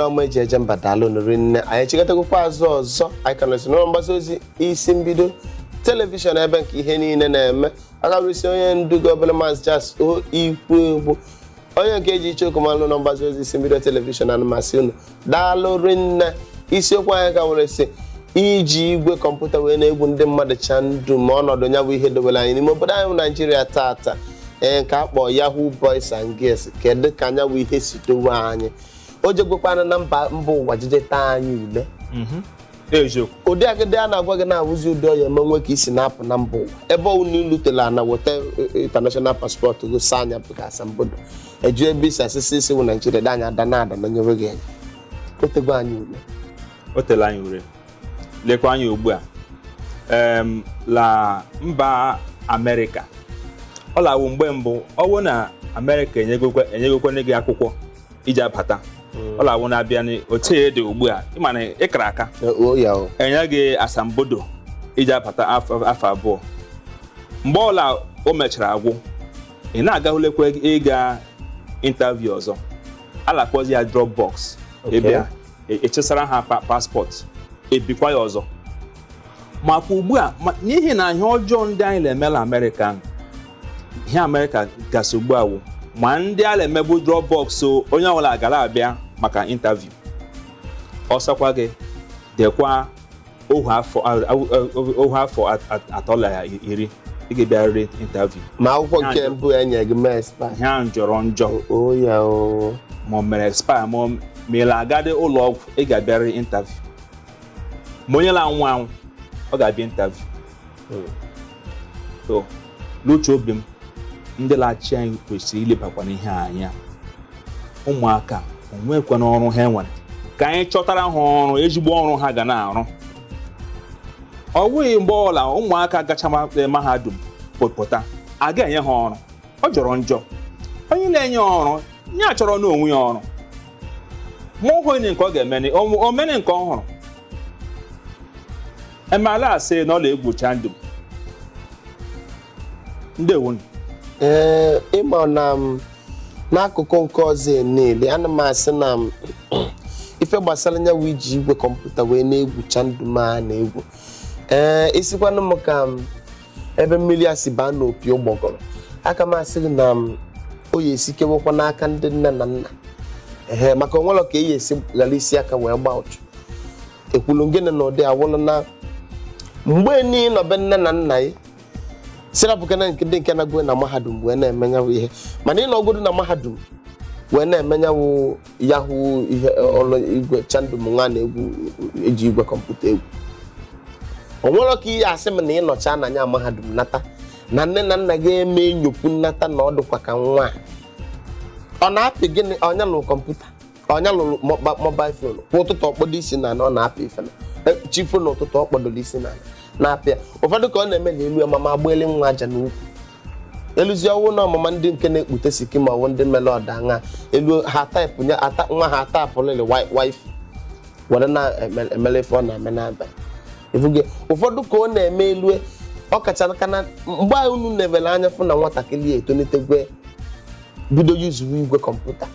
Ọma eji eje mba, daalụ nụrụ nne. Anyị echikọtagokwa azụ ọzọ. Anyị ka nọsi n'ụlọ mgbasa ozi Isi Mbido Television, ebe nke ihe niile na-eme. Aka onye ndu gị obere Maazị Charles O Ikwu Egwu, onye nke eji iche okomalụ n'ụlọ mgbasa ozi Isi Mbido Television. Anụmasị unu, daalụ rinne. Isiokwu anyị ka nwere si iji igwe kọmputa wee na-egwu ndị mmadụ chandụ, ma ọnọdụ ya bụ ihe dobere anyị n'ime obodo anyị bụ Naijiria tata, ee, nke a kpọ Yahoo Boys and Girls. Kedu ka anya bụ ihe si dowe anyị? O jegwekwana na mba mba ụwa jeje taa anyị ule. Eziokwu. Ụdị agịdị a na-agwa gị na-awụzi ụdị ọya eme nwe ka isi na-apụ na mba ụwa, ebe ọwụ na ilutela na weta international passport gosi anya bụ ka asambodo eju ebe isi asịsị isi wụ Naijiria dị anya ada na ada na nyewe gị anya. Otego anyị ule. O tela anyị ure. Lekwa anya ugbu a, la mba Amerịka, ọ lawo mgbe mbụ ọ bụ na Amerịka enyegokwana gị akwụkwọ iji abata. Ọ lawo na-abịa otu ya dị ugbu a, ịma na ịkara aka. O ya o. Enye gị asambodo iji abata afọ 2. Mgbe ọla o mechara agwụ, ị na-agahụlekwa ịga interview ọzọ, a na-akpọzi ya drop box. Ịbịa echesara ha passport, ebikwa ya ọzọ. Makwa ugbu a, n'ihi na ihe ọjọọ ndị anyị na-emela Amerịka, ihe Amerịka gasị ugbu a wụ ma ndị a na-emebu drop box o, onye ọbụla gara abịa maka interview, ọsọkwa gị dekwa ohu afọ 3 na 10, ị ga-ebịarịrị interview. Ma akwụkwọ nke mbụ ya nye gị mee expire. Ihe ahụ jọrọ njọ. O ya o. Ma o mere expire, ma ị na-agadị ụlọ ọgwụ, ị ga-abịarịrị interview. Ma onye na-anwụ anwụ, ọ ga-abịa interview. So n'uche obi m, ndị na-achị anyị kwesịrị ilebakwa n'ihe a anya. Ụmụaka onwekwana ọrụ ha nwere, ka anyị chọtara ha ọrụ, ezigbo ọrụ ha ga na-arụ. Ọ bụghị mgbe ọbụla ụmụaka gacha mahadum pụta, a ga-enye ha ọrụ. Ọ jọrọ njọ. Onye na-enye ọrụ ya chọrọ n'onwe ya ọrụ, ma ọ hụghị nke ọ ga-emeni o mene nke ọ hụrụ emela, asị na ọ na-egbocha ndụ m. Ndewonu. Ee, ịma na m n'akụkụ nke ọzọ niile, ana m asị na m ife gbasara nyanwụ iji igwe kọmputa wee na-egwucha ndụ m a na-egwu, ee, isikwanụ m ka m ebe mmiri a si baa n'opi ụgbọgọrọ, aka m asị gị na m o ya esikewekwa n'aka ndị nne na nna, ehe, maka onwere ka eyi esi ghara isi aka wee gbaa ụchụ. Ekwulu gịnị na ụdị awụlụ na mgbe niile nọbe nne na nna ya sirapụkana nke ndị nke na-agụ na mahadum wee na-emenyawu ihe, mana ịnọgodo na mahadum wee na-emenyawu yahoo, ihe ọlụ igwe chandum nwa na-egwu eji igwe kọmputa egwu, o nwere ka ihe asị m na ịnọcha na anya mahadum nata na nne na nna gị eme enyopụ nnata na ọ dịkwa ka nwa a. Ọ na-apị gịnị? Ọnya lụrụ kọmputa, ọnya lụrụ mobile phone. Kwa ụtụtụ ọkpọdo isi na ọ na-apị ife na chifu n'ụtụtụ, ọ kpọdoro isi na na-apị ya. Ụfọdụ ka ọ na-eme na elu ya mama agbaeli nwa aja n'ukwu, eluzi ọnwụ na ọmụma ndị nke na-ekpute siki, ma ọwụ ndị mere ọda elu ha taịpụ nye ata nwa ha atapụlịrị wifi were na-emele ife ọ na-eme n'abalị. Ifuge ụfọdụ ka ọ na-eme elue, ọ kacha aka na mgbe ahụ unu nevere anya fụ na nwatakịrị ya etolitegwe, bido yuzuwe igwe kọmputa.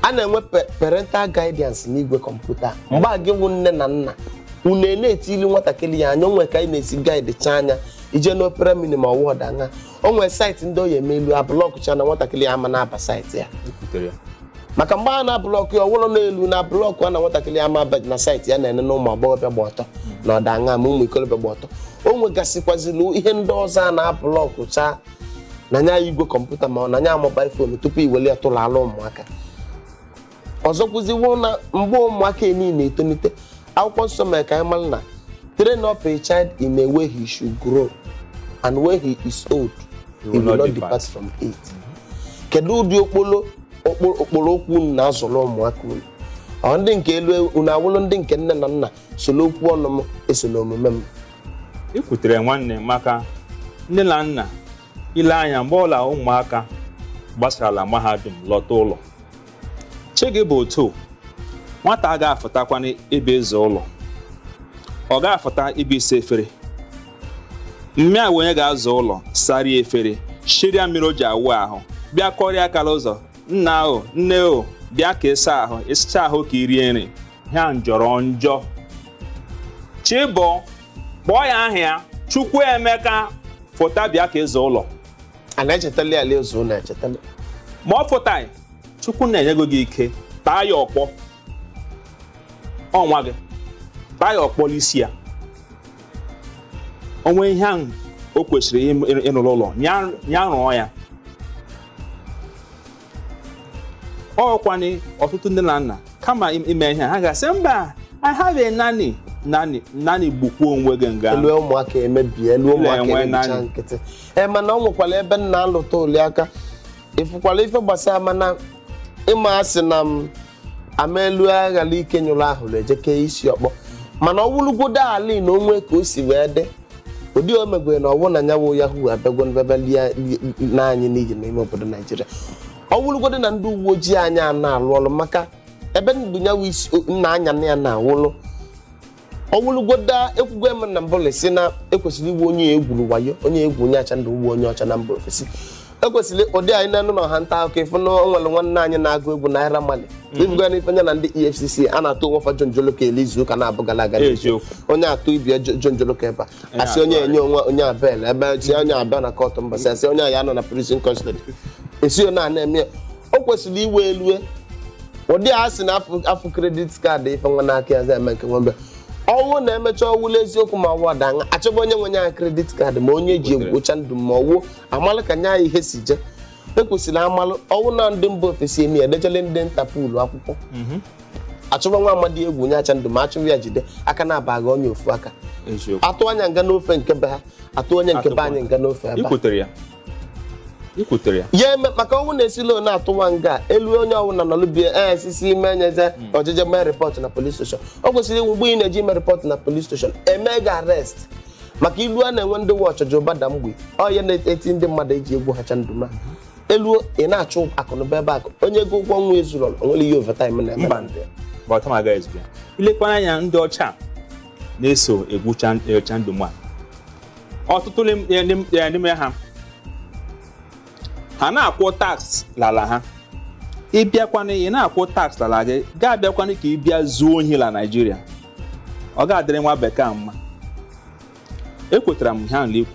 A na-enwe parental guidance n'igwe kọmputa. Mgbe a gị wụ nne na nna unu na-etili nwatakịrị ya anya, onwe ka anyị na-esi guide cha anya ije n'Opera Mini ma ọwụ ọdanya, o nwere site ndị oyi eme elu a block cha na nwatakịrị ya ama na-aba site ya. Ekwutere ya. Maka mgbe a na-a block ya, ọwụrụ n'elu na block a na nwatakịrị ama aba na site ya na-ene na ụmụ agbọghọbịa gba ọtọ na ọdaṅa, ma ụmụ ikorobịa gba ọtọ. O nwegasịkwazịlụ ihe ndị ọzọ a na-a block cha na nya igwe kọmputa ma ọ na nya mobile phone tupu iwere ya tụrụ ala ụmụaka. Ọzọ kwụziwo na mgbe ụmụaka niile etolite, akwụkwọ nsọ mere ka anyị mara na train up a child in a way he should grow, and when he is old, he will not depart from it. Kedu ụdị okporo okporo okwu unu na-azụrụ ụmụaka unu? Ọ ndị nke elu unu awụlụ ndị nke nne na nna soro okwu ọnụ m eso omume m. Ikwutere, nwanne, maka nne na nna ile anya mgbe ọla ụmụaka gbasarala mahadum lọta ụlọ, chi gị bụ otu nwata a ga-afụtakwana ebe eze ụlọ, ọ ga-afụta ibe isi efere mmịa, onye ga-aza ụlọ, sarie efere, shiria mmiri o ji awụ ahụ, bịa kọrịa akara ụzọ, nna o, nne o. Bịa ka ịsa ahụ, ịsacha ahụ ka i rie nri. Ya njọrọ njọ. Chibọ, kpọọ ya aha ya, Chukwuemeka, fụta bịa ka ịza ụlọ. A na-echetali ala ụzọ na-echetali. Ma ọ fụtaghị, Chukwu na-enyego gị ike, taa ya ọkpọ. Ọnwa gị, taa ya ọkpọ n'isi ya. Onwe ihe ahụ o kwesịrị ịnụrụ ụlọ, ya rụọ ya. Ọkwanye ọtụtụ ndị na nna kama ime ihe ha ga-asị mba, I have a nanny. Nanny, nanny gbukwuo onwe gị nga. Elu ụmụaka emebie, elu ụmụaka emebicha nkịtị. Mana ọ nwekwara ebe nna alụta oli aka. Ịfụkwara ife gbasara mana ịma asị na m amaelu aghara ike nyụrụ ahụrụ ejeke isi ọkpọ. Mana ọ wụrụgodo ala na onwe ka o si wee dị. Ụdị o megwere na ọwụ na nyawo Yahoo abịagwo mbebe n'anyị n'ihi n'ime obodo Naijiria. Ọ wụrụgodo na ndị uwe ojii anyị a na-alụ ọrụ maka ebe ndụ nyawo isi nna anya na ya na-awụlụ. Ọ wụrụgodo ekwugo m na mbụ si na ekwesịrị iwu onye egwuru wayo, onye egwu onye acha ndụ uwe onye ọcha na mba ofesi. Ekwesịrị ụdị anyị na-anụ na ọha nta akụkọ ịfụ na o nwere nwanne anyị na-agụ egwu Naira Marley. Ibuga n'ife anya na ndị EFCC a na-atụ onwe fa John Joloko ele izu ụka na-abụ gara aga. Onye atụ ibie John Joloko ebe a asị onye enye onwe onye abel ebe si onye abịa na kọtụ mbasị asị onye ya nọ na prison custody. Esi na na-eme o kwesịrị iwe elue ụdị a sị na afụ kredit kaadị ife nwa n'aka ya eme nke nwembe. Ọnwụ na-emecha ọwụla eziokwu ma ọwụ ọda achọba onye nwe ya kredit kaadị ma onye ji egwucha ndụ ma ọwụ amalụ ka nya ihe si je. Ekwesịrị amalụ ọnwụ na ndị mba ofesi emi edechele ndị nta puulu akwụkwọ. Achọba nwa amadi egwu onye acha ndụ ma achụwa ya jide aka na-abaghị onye ofu aka. Atụ anya nga n'ofe nke be ha, atụ onye nke be anyị nga n'ofe ebe ya eme maka ọnwụ na-esi lo na-atụwa nga elu onye ọwụna nọlụbie esisi ime nyeze ọjije mee rịpọt na polis steshọn. O kwesịrị iwu mgbe ị na-eji ime rịpọt na polis steshọn eme gị arrest maka ilu a na-enwe ndị wọchị jụbada mgbe ọ ya na-eti ndị mmadụ eji egwu hacha ndụma. Elu ị na-achụ akụnụba ebe akụ onye ego ụgwọ nwa ezuru onwere ihe overtime na-eme. Ilekwa anya ndị ọcha na-eso egwu chanduma ọtụtụ n'ime ha ha na-akwụ tax lala ha. Ịbịakwana ị na-akwụ tax lala gị, ga-abịakwana ka ị bịa zuo ohi la Naịjirịa. Ọ ga-adịrị nwa bekee mma. Ekwetara m ha n'ikwu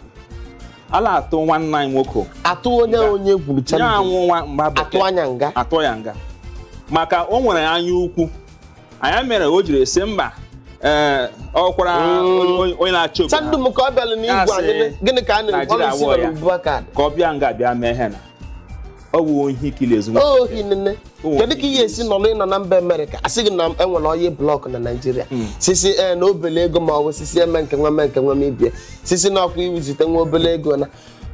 ala atụ nwanne anyị nwoke atụ onye onye gwuru ya anwụ nwa mgba bekee atụ anya nga atụ ya nga maka o nwere anya ukwu anya mere o jiri sị mba. Ọkwara onye na-achị obodo chandum ka ọ bịara n'igwe anyị gịnị ka a na-ekwu ka ọ bịa nga bịa mee ihe na ọ bụ ohi ikili ezu ohi nne. Kedu ka ihe esi nọrọ ịnọ na mba Amerịka asị gị na enwere onye blọk na Naịjirịa sisi na obele ego ma ọ bụ sisi eme nke nwa mee nke nwa mebie sisi na ọkwa iwu zite nwa obele ego na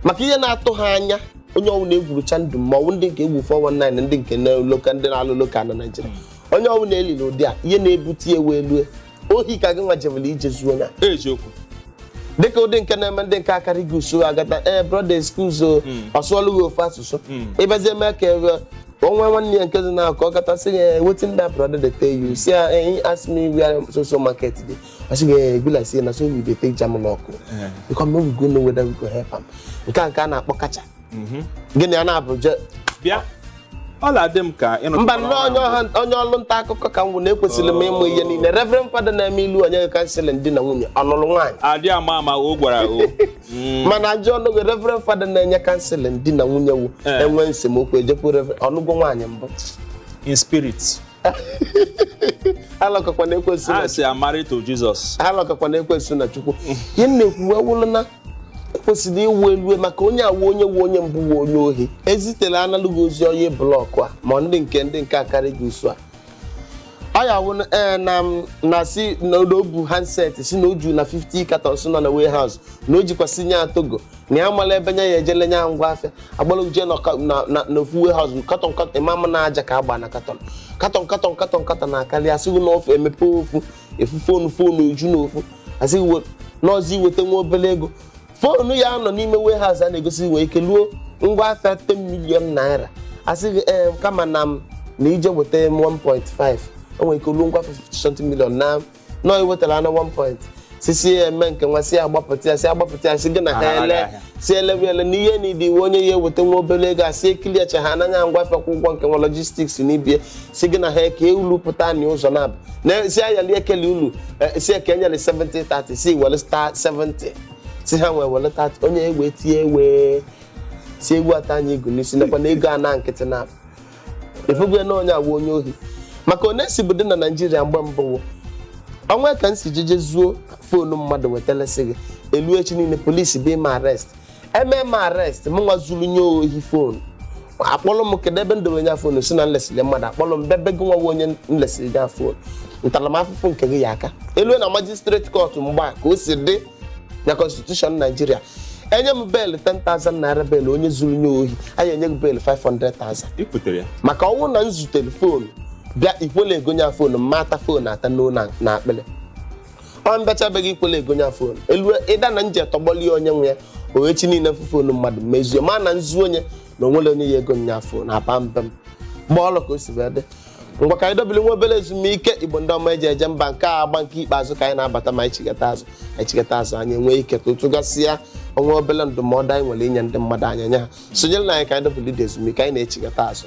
maka ihe na-atụ ha anya onye ọwụ na-egwuru chandum ma ọ bụ ndị nke egwu 419 ndị nke loka ndị na-alụ loka na Naịjirịa onye ọwụ na-eliri ụdị a ihe na-ebute ewu elu ohi ka gị nwa jebere ije zuo ya eziokwu dịka ụdị nke na-eme ndị nke akarị gị usoro agata brother excuse o ọsụọlụ gị ofu asụsụ ịbazie mee ka onwe nwanne ya nke dị na ka ọ kata sị ya wetin that brother dey tell you si ya he ask me where so so market dey ọ sị gị be like say na so we dey take jam ọkụ because make we go know whether we go help am nke a nke a na-akpọ kacha gịnị a na-abụ je bịa ọ na-adị m ka mba nnọọ onye ọlụ nta akụkọ ka m bụ na ekwesịrị m ịmụ ihe niile. Reverend Fada na-eme ilu onye kanselin di na nwunye ọnụlụ nwaanyị adị ama ama o gwara o mana ajọ ọnụ gị Reverend Fada na-enye kanselin di na nwunye wu enwe nsemokwu ejekwu ọnụgwọ nwaanyị mbụ in spirit alọkakwana ekwensu alọkakwana ekwensu na Chukwu. Ihe m na-ekwu wee wụlụ na ekwesịrị iwu elu maka onye awụ onye wu onye mbụ wu onye ohi ezitela analụghị ozi onye blọkụ a ma ndị nke ndị nke akarị gị usu a ọ ya wụ na si na obu handset si na oju na 50 cartons nọ na warehouse na o jikwasị nye Togo na ya mala ebe nye ya ejele nya ngwa afịa agbalụje na ofu warehouse katọn katọn ịmama na aja ka agba na katọn katọn katọn katọn katọn na-akarị asịghị na ofu emepe ofu efu fonu fonu uju na ofu asịghị n'ọzọ iweta nwa obere ego foonu ya nọ n'ime warehouse a na-egosi nwee ike luo ngwa afịa 10 million naira asị gị kama na m na ije weta m 1.5 o nwere ike luo ngwa afịa 50 something million na nọ iwetara na 1. Sisi ya eme nke nwa, si ya agbapụta ya, si agbapụta ya, si gị na ha Ara ele ahịa. Si elewe ele na ihe na iwe onye ya eweta nwa obere ego, asị ekili eche ha ananya ngwa fekwa ụgwọ nke nwa logistics na ibie, si gị na ha eke ulu pụta na ụzọ na-abụ na si ayali ekele ulu, si eke enyere 70 30, si were star 70, si ha nwee were 30, onye egbe tie ewe si egwu ata anyị igu n'isi nakwa na ego ana nkịtị na efugwe na onye agwa onye ohi. Maka one si bụ dị na Naijiria mgbe mbụ wụ ọnwa ka m si jeje zuo foonu mmadụ wetalesị gị elu, echi niile polisi bụ ime arrest, eme m arrest. M nwa zuru nye ohi foonu, akpọrọ m, kedu ebe ndobe nya foonu? Si na nlesịrị mmadụ, akpọrọ m bebe gị nwa onye nlesịrị ya foonu, ntaramahụhụ nke gị ya aka elu na magistrate court. Mgbe a ka o si dị na constitution Naijiria, enye m bail 10,000 naira. Bail onye zuru nye ohi, anyị enye gị bail 500,000. I kwutere ya. Maka ọnwụ na m zutere foonu bịa ikwele egonya foonu, mmata foonu ata n'o na akpịrị ọ mbịachabeghị ikwele egonya foonu elu ịda na nje tọgbọlie onye nwe ya ohechi niile mfu foonu mmadụ mezuo ma na nzu onye na onwere onye ya ego nya foonu apa mpe m mgbe ọlụ ka o si wee dị. Ngwa, ka anyị dobili nwa obere ezumike. Igbo ndị ọma eji eje mba, nke a agba nke ikpeazụ ka anyị na-abata, ma anyị chigata azụ, anyị chigata azụ, anyị enwee ike tụtụgasịa ọnwa obere ndụmọdụ anyị nwere inye ndị mmadụ anya nye ha. Sonyere na anyị ka anyị dobili dị ezumike, anyị na-echigata azụ.